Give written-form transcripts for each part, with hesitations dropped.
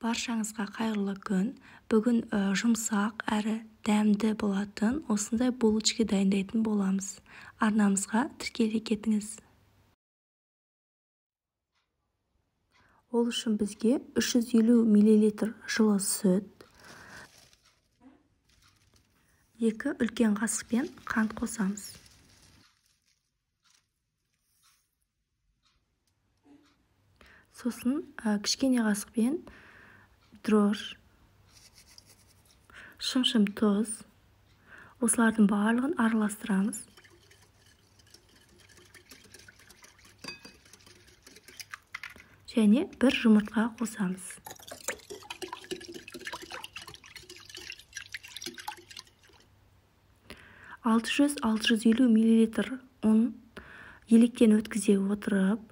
Баршаңызға қайырлы күн. Бүгін жұмсақ әрі дәмді болатын осындай булочки дайындайтын боламыз. Арнамызға тіркеле кетіңіз. Ол үшін бізге 350 мл жылы сүт, 2 үлкен қасықпен қант қосамыз. Сосын кішкене қасықпен дрожж, шымшым тұз, осылардың барлығын араластырамыз. Және бір жұмыртқа қосамыз. 600-650 мл ұн електен өткізе отырып,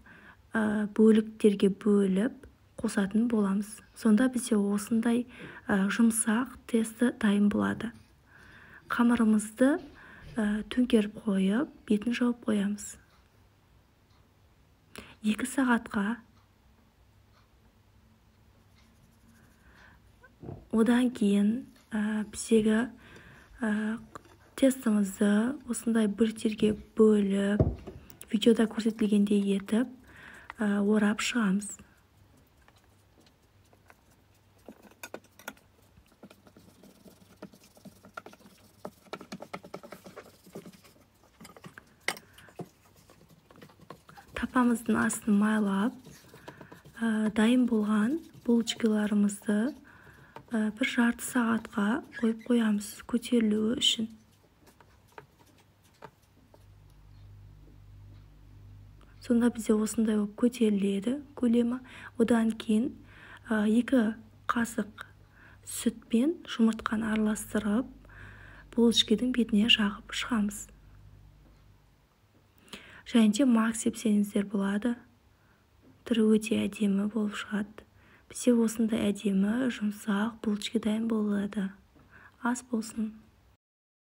бөліктерге бөліп қосатын боламыз. Сонда бізде осындай жұмсақ тесті дайын болады. Қамырымызды төңкеріп қойып, бетін жауып қоямыз. 2 сағатқа. Одан кейін біздегі тестімізді осындай бөліктерге бөліп, видеода көрсетілгендей етіп орап шығамыз. Тапамыздың астын майлап, дайын болған булочкаларымызды бір жарты сағатқа қойып қоямыз көтерілуі үшін. Сонда бізде осындай болып көтеріледі көлемі. Одан кейін 2 қасық сүт пен жұмыртқаны араластырып, булочканың бетіне жағып шығамыз. Және де мак сепсеңіздер болады. Түрі өте әдемі болып шығады. Бізде осындай әдемі, жұмсақ булочка дайын болады. Ас болсын.